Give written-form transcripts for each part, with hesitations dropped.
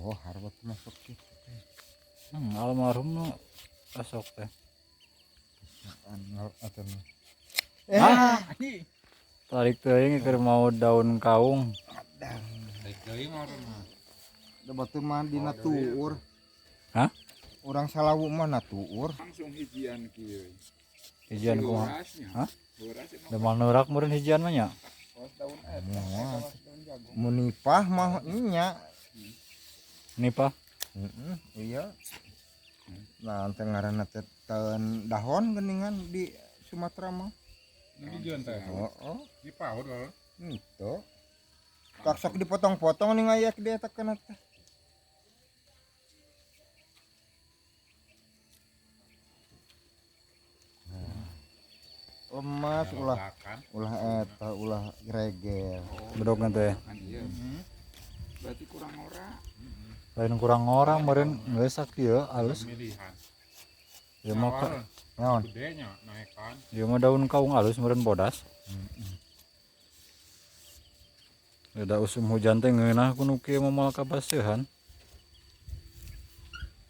Kohar waktu masuk kitu teh. Almarhum nu asok teh. Angal atuh. Ah, tarik teuing keur mau daun kaung. Tarik deui mah urang mah. Da batu mah dina tuur. Hah? Urang Salawu mah na tuur. Langsung hijian kieu. Hijian kumaha? Hah? Hah? Da mah neurak meureun hijian mah nya. Kawas daun eta, Moal. kawas daun jagung. Mun nipah mah nya. Nipah. Heeh, iya. Nah, teh ngaranna teh teun dahon geuningan di Sumatera mah. Nu dijieun teh. Heeh, Di paud heuh. henteu. Tak sok dipotong-potong nih ngayak dia teh kana teh. Lemas ulah ulah eta ulah regel. Bedogna teh. Kan iya. Berarti kurang ora. Lain kurang orang meureun geus sakieu alus. Pemilihan. Ieu mah ka- Naon? Gede nya naekan. ieu mah daun kaung alus meureun bodas. Beda usum hujan teh ngeunah ku nu kieu mah moal kabaseuhan.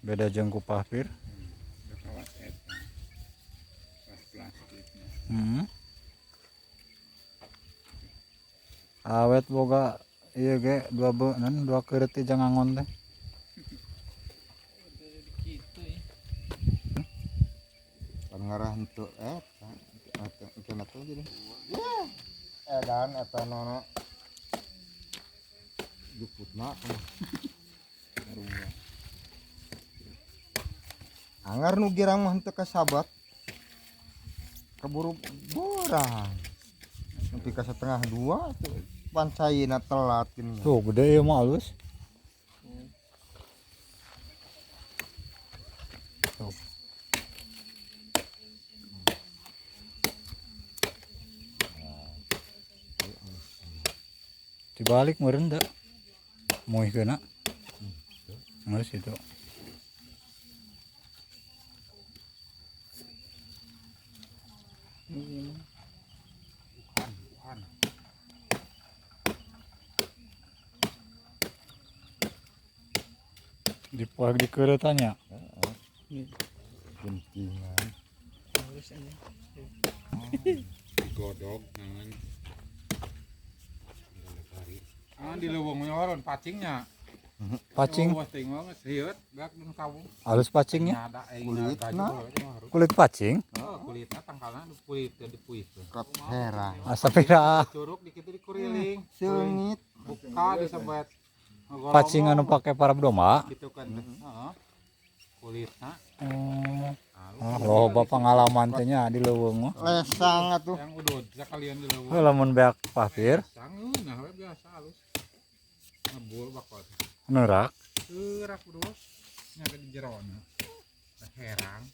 Beda jeung ku pahpir. Da kawas eta. Kawas plastiknya. Heeh. Awet boga ieu ge dua beunan dua keureut teh jang angon teh. Pan ngarah henteu eta eta kana teh jadi. Edan eta nana juputna kumaha. Angar nu girang mah henteu kasabat. Keburu borang. Nepi ka 1:30 tuh pancayina telat gini. Tuh gede ieu mah alus. Tuh. Dibalik meureun teu. Muihkeunna. Geus kitu. Bukan. Dipoek di keureutannya. Gentingan. Digodog nangan. Ah di leuweung mah waron pacingnya. Pacing, Oh, teuing mah geus hieut beak dun kawung. alus pacingnya. Nyada aing Kulitna. Kulit pacing. Oh, kulitna tangkalna kulit teh dipuihkeun. Kot herang. Asa pira Curug dikit dikuriling. Seungit. Buka disebut pacing anu pake parab domba. gitu kan. Heeh. Kulitna. Oh, Halus. loba pengalaman teh nya di leuweung mah. Lesang atuh. Yang udud sekalian di leuweung. Heuh lamun beak pahpir Sangeun nah we biasa halus. Ngebul bakot. neurak. Teurak udud. Nya di jeroan. Herang.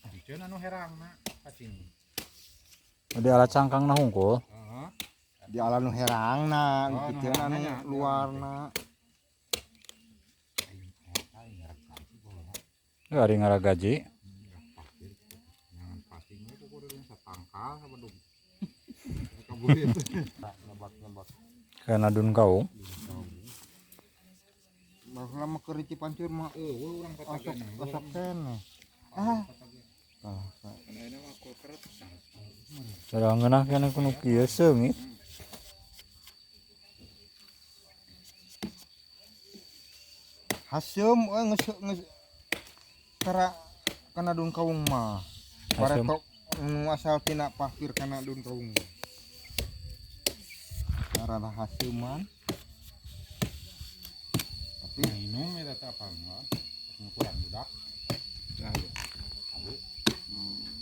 Diceun anu herangna pacing. Di ala cangkangna hungkul. Heeh. Di ala nu herangna, Oh, nu kitu anu herangna nya. luarna. Aing eta ngaragaji baheula. Heuh ari ngaragaji. Jangan pacing we kukureun satangkal sabedug. Kaburit. Nebak-nebak. Kana daun kaung. Baheula mah keur di Cipancur mah Eueuh urang kota osok ge. osok keneh. Ah. Kalah ka. Kan ayeuna mah kukeretan. Cara ngeunah kana ku nu kieu seungit. Haseum euy geus geus kara kana daun kaung mah. Haseum. Bareto nu asal tina pahpir kana daun kaung. Karana haseuman. Tapi Minum eta teh apa enggak? Kurang budak. Lah ya. Abi.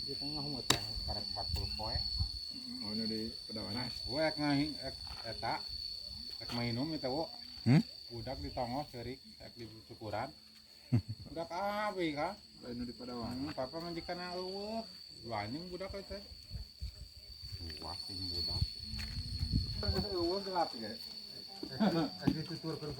Kita ngahum teh karek 40 poe. Oh, nu di Pedawanas. Gue ek ngahi ek eta ek minum eta wo. Hmm? Budak di tonggoh ceurik ek di cukuran. Budak abi ka. Lain nu di Pedawanas. Papa majikan eueuh. Anjing budak eta. Wah, sing budak. Eueuh gelap ge. Ek dituturkeun.